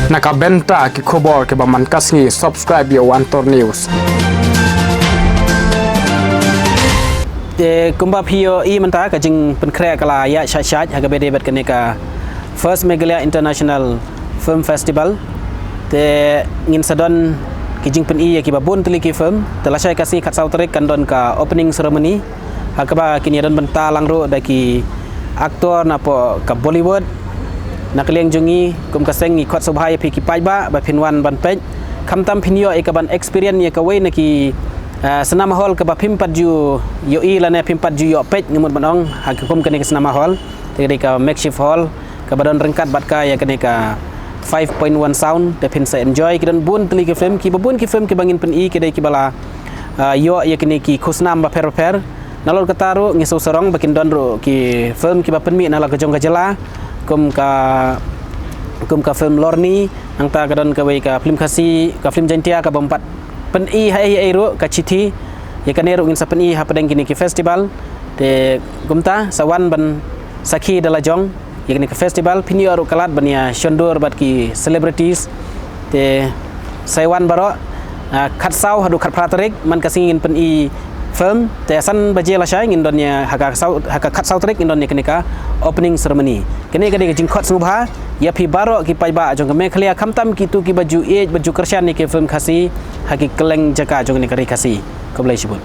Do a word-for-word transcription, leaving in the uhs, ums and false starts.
Na ka bynta ki khubor kiba man ka sngi, subscribe ïa u Antor News. Te kumba phi ïohi mynta ka jingpynkhreh ka la ïaid shait shait ha kaba ïadei bad kane ka First Meghalaya International Film Festival. Te ngin sa don ki jingpyni ïa kiba bun tylli ki film. Te lashai ka sngi khatsaw tarik kan don ka opening ceremony ha kaba kin ïadon bynta lang ruh da ki actor napoh ka Bollywood. Na ka liang jong ngi kum ka seng ngi khot sngewbha ïa phi ki paidbah ba phin wan ban peit, khamtam phin ïoh ïa ka ban experience ïa kawei na ki, ah, cinema hall kaba phim pat ju ïohi lane phim pat ju ïoh peit, nga mut ban ong ha ka kum kane ka cinema hall. Te ka dei ka makeshift hall kaba don ryngkat bad ka ïa kane ka five point one sound. Te phin sa enjoy, ki don bun tylli ki film, kiba bun ki film kiba ngin pyni ki dei kiba la, ah, ïoh ïa kine ki khusnam bapher bapher. Nalor kata ruh ngi sngewsarong ba kin don ruh ki film kiba pynmih na la ka jong ka jylla, kum ka kum ka film Lorni, nangta ka don kawei ka film Khasi, ka film Jaintia kaba ym pat pyni ha ei ei ruh, ka Chithi. Ïa kane ruh ngin sa pyni hapdeng kine ki festival. Te kumta sa wan ban sakhi da la jong ïa kane ka festival, phin ïoh ruh ka lad ban ïa shondur bad ki celebrities. Te sa wan baroh, ah, khatsaw haduh khatphra tarik, man ka sngi ngin pyni film. Te san baje lashai ngin don ïa ha ka saw, ha ka khatsaw tarik ngin don ïa kane ka opening ceremony. Kane ka dei ka jingkhot sngewbha ïa phi baroh ki paidbah jong ka Meghalaya, khamtam kito kiba ju ïeit bad ju kyrshan ïa ki film Khasi ha ki kylleng jaka jong kane ka ri Khasi. Khublei shibun.